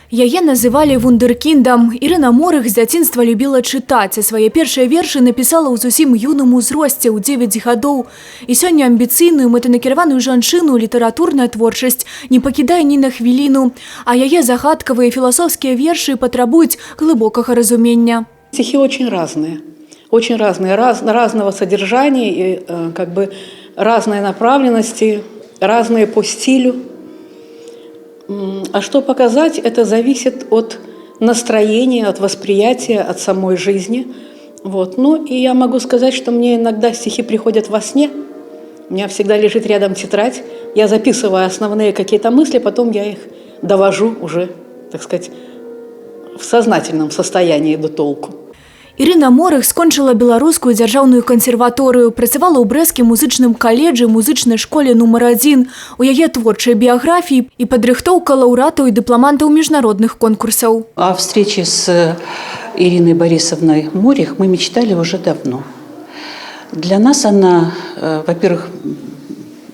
Яе называлі вундэркіндам. Ірына Морых з дзяцінства любіла чытаць, а свае першыя вершы напісала ў зусім юным узросце, ў 9 гадоў. І сёння амбіцыйную, мэтанакіраваную жанчыну літаратурная творчасць не пакідае ні на хвіліну, а яе загадкавыя філасофскія вершы патрабуюць глыбокага разумення. Стихи очень разные, очень разные, разного содержания и как бы разной направленности, разные по стилю. А что показать, это зависит от настроения, от восприятия, от самой жизни. Вот. Ну и я могу сказать, что мне иногда стихи приходят во сне. У меня всегда лежит рядом тетрадь. Я записываю основные какие-то мысли, потом я их довожу уже, так сказать, в сознательном состоянии до толку. Ірына Морых скончыла Беларускую дзяржаўную кансерваторыю, працавала ў Брэсцкім музычным каледжы, музычнай школе нумар 1. У яе творчай біяграфіі і падрыхтоўка лаўрэатаў і дыпламантаў міжнародных конкурсаў. О встрече с Ириной Борисовной Морих мы мечтали уже давно. Для нас она, во-первых,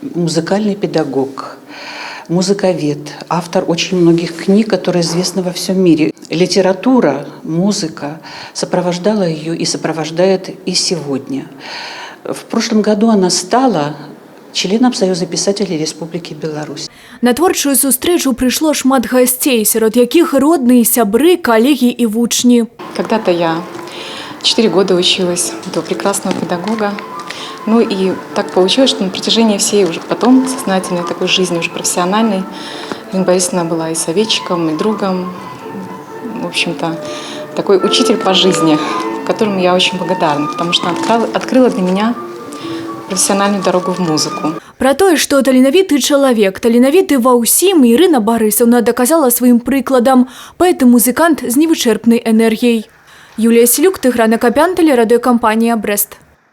музыкальный педагог, музыковед, автор очень многих книг, которые известны во всем мире. Литература, музыка сопровождала ее и сопровождает и сегодня. В прошлом году она стала членом Союза писателей Республики Беларусь. На творчую сустрэчу прыйшло шмат гасцей, сярод якіх родныя, сябры, калегі і вучні. Когда-то я 4 года училась у этого прекрасного педагога. Ну и так получилось, что на протяжении всей уже потом сознательной такой жизни, уже профессиональной, Ирина Борисовна была и советчиком, и другом. В общем-то, такой учитель по жизни, которому я очень благодарна, потому что она открыла для меня профессиональную дорогу в музыку. Пра тое, што таленавіты чалавек, таленавіты ва ўсім, Ірына Барысаўна даказала сваім прыкладам. Паэт і музыкант з невычэрпнай энергіяй. Юлія Селюк, Тыгран Акапян, тэлерадыёкампанія «Брэст».